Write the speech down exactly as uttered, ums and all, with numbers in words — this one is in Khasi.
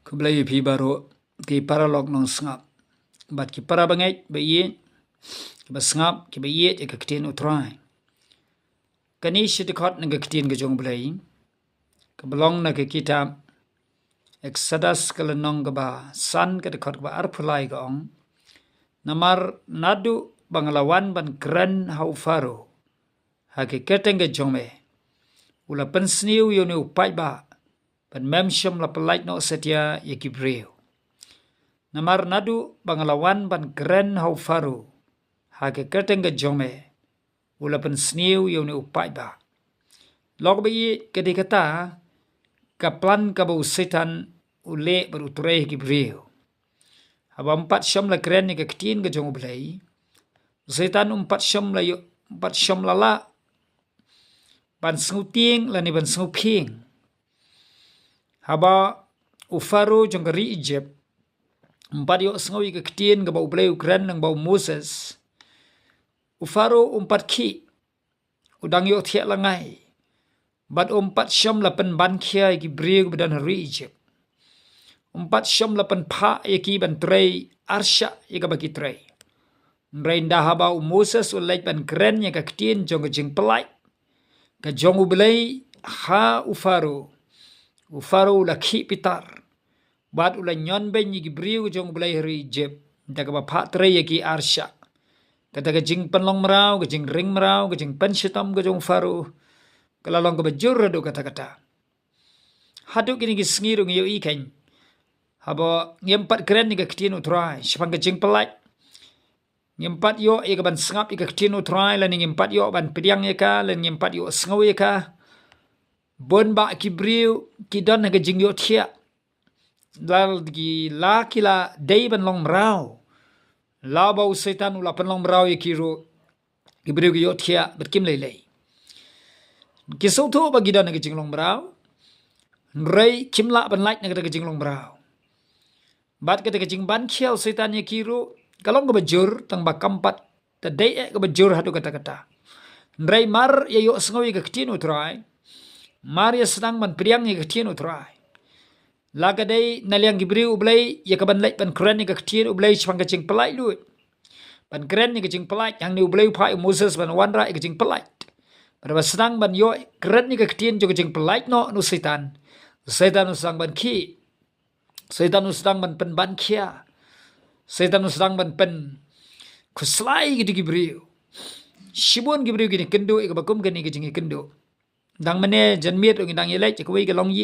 Khublei ïa phi baroh ki paralok nongsngap bad ki para bangeit ba ïeit, ki ba sngap, ki ba ïeit ïa ka ktien U Trai. Kane shi dkhot na ka ktien ka jong U Blei kaba long na ka kitab Exodus ka lynnong kaba san ka dkhot kaba arphew lai ka ong, namar naduh ba nga la wan ban kren ha u Pharaoh ha ka kyrteng ka jong me, u la pynsniew ïa une u paidbah ban mem shym la pyllait noh satia ïa ki briew. Namar naduh ba nga la wan ban kren ha u Pharaoh ha ka kyrteng ka jong me, u la pynsniew ïa une u paidbah. Lok ba ïeit, ka dei kata ka plan kaba u Soitan u leh bad u trei ha ki briew. Haba um pat shym la kren ïa ka ktien ka jong U Blei, u Soitan um pat shym la ïoh, um pat shym la lah ban sngewtieng lane ban sngewphieng. Haba u Pharaoh jong ka ri Egypt um pat ïohsngew ïa ka ktien kaba U Blei u kren lyngba u Moses, u Pharaoh um pat khih, u dang ïohthiah lyngngai. Bad um pat shym la pynban khia ïa ki briew kiba don ha ri Egypt. Um pat shym la pynphah ïa ki ban trei arshah ïa kaba ki trei. Hynrei ynda haba u Moses u leit ban kren ïa ka ktien jong ka jingpyllait ka jong U Blei ha u Pharaoh, u Pharaoh u la khih bitar bad u la ñion beiñ ïa ki briew ka jong U Blei ha ri Egypt da kaba phah trei ïa ki arshah. Kata ka jingpynlong mraw, ka jingring mraw, ka jingpynshitom ka jong u Pharaoh ka la long kaba jur haduh katta katta. Haduh kine ki sngi ruh ngi ïohi kein, haba ngim pat kren ïa ka ktien U Trai shaphang ka jingpyllait, ngim pat ïoh ïa ka ban sngap ïa ka ktien U Trai, lane ngim pat ïoh ban pdiang ïa ka, lane ngim pat ïohsngew ïa ka, bun bah ki briew ki don ha ka jingïohthiah. La ki la, ki la dei ban long mraw, la ba u Soitan u la pynlong mraw ïa ki ruh, ki briew ki ïohthiah bad kim lei lei. Ki sngewthuh ba ki don ha ka jinglong mraw, hynrei kim lah ban lait na kata ka jinglong mraw. Bad kata ka jingban khia u Soitan ïa ki ruh ka long kaba jur, tang ba kam pat da dei eh kaba jur haduh katta katta. Hynrei mar ïa ïohsngew ïa ka ktien U Trai, mar ïa sdang ban pdiang ïa ka ktien U Trai, la ka dei na liang ki briew U Blei ïa ka ban leit ban kren ïa ka ktien U Blei shaphang ka jingpyllait luid. Ban kren ïa ka jingpyllait, hangne U Blei u phah ïa u Moses ban wanrah ïa ka jingpyllait. Bad ba sdang ban ïoh kren ïa ka ktien jong ka jingpyllait noh na u Soitan, u Soitan u sdang ban khih. Soitan u sdang ban pynban khia. Soitan u sdang ban pynkhuslai ïa kito ki briew. Shibun ki briew kin ïakynduh ïa kaba kum kane ka jingïakynduh. Dang mynne janmiet ruh ngi dang ïaleit ïa kawei ka longïing